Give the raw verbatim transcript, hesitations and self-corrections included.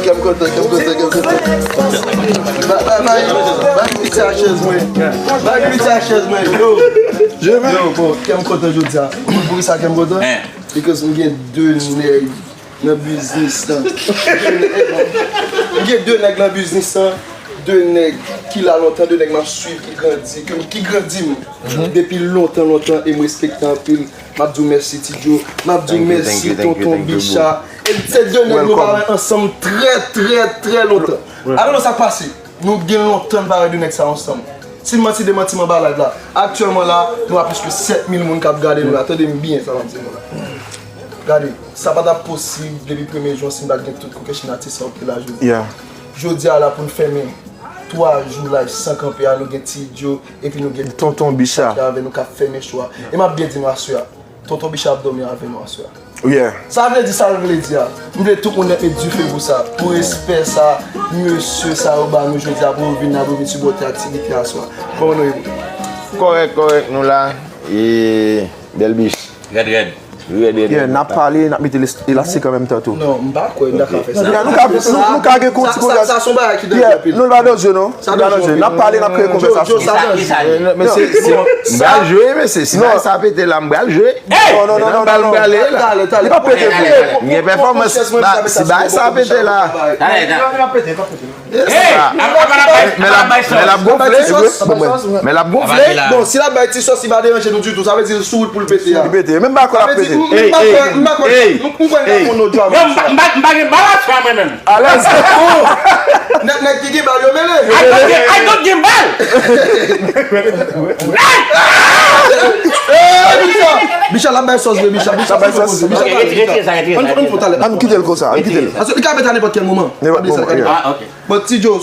Kè m kontan, kè m kontan, kè m kontan. Ba, ba, ba, ba, piti a chèz mwen. Ba, piti a chèz mwen. Yo. Yo, bon, kè m kontan jodi a. Poukisa kè m kontan? Because m gen de nèg nan biznis lan. M gen de nèg nan biznis lan. De nèg ki la lontan, de nèg m ap swiv, ki grandi, ki, ki grandi m depi lontan, lontan, e m respekte anpil. M ap di w mèsi, Ti Djo. M ap di w mèsi, Tonton Bicha. E se de nèg nou pa wè ansanm trè, trè, trè lontan. Alò, sa k pase? Nou gen lontan n pa wè de nèg sa ansanm. Si m manti, demanti m anba live la. Aktyèlman la, nou a plis ke sèt mil moun k ap gade nou la. Tande m byen sa m ap di nou la. Gade, sa pa t ap posib depi premye jan si m pa t gen tout kokennchenn atis sa yo ki la jodi a. Jodi a la pou n fèmen twa jou live san kanpe a, nou gen Ti Djo, epi nou gen Tonton Bicha ki avè nou k ap fèmen cho a. E m ap byen di nou aswè a. Tonton Bicha ap dòmi avè nou aswè a. Sa vle di sa l vle di a. M vle tout moun nèt met dife pou sa, pou respè sa mesye sa yo ba nou jodi a, pou yo vin la, pou yo vin sipòte aktivite aswè a. Kòman nou ye? Kòrèk, kòrèk, nou la. E bèl bich. Rèd, rèd. Rèd, rèd, rèd. N ap pale, n ap mete elastik an menm tan tou. Non, m pa kwè n ta ka fè sa. Nou ka, nou, nou ka gen konti konvèsasyon. Sa se yon bagay ki danje anpil. Nou pa danje non. Nou pa danje. N ap pale, n ap kreye konvèsasyon. Sa danje. M pral jwe, mesye. Si bagay sa pete la, m pral jwe. Non, non, non, non, non. Li pa pete vre. M gen pèfòmans. Si bagay sa pete la. Men l ap gonfle. Men l ap gonfle. Bon, si l ap bay ti sòs, li pa deranje nou ditou. Sa vle di l sou wout pou l pete a. Li pete. Menm pa kwè l ap pete. M pa kwè, m pa kwè. M kwè l ap pran nou djòb. M pa gen bal aswè a mwen menm. Alèz. Nèg, nèg ki gen bal yo mele. I don't get, I don't get bal. Bicha, Bicha l ap bay sòs vre, Bicha. Bicha bay sòs. Bicha bay sòs. Ann kite l konsa, ann kite l. Paske li ka pete a nenpòt kèl moman. Nenpòt moman. But Ti Djo,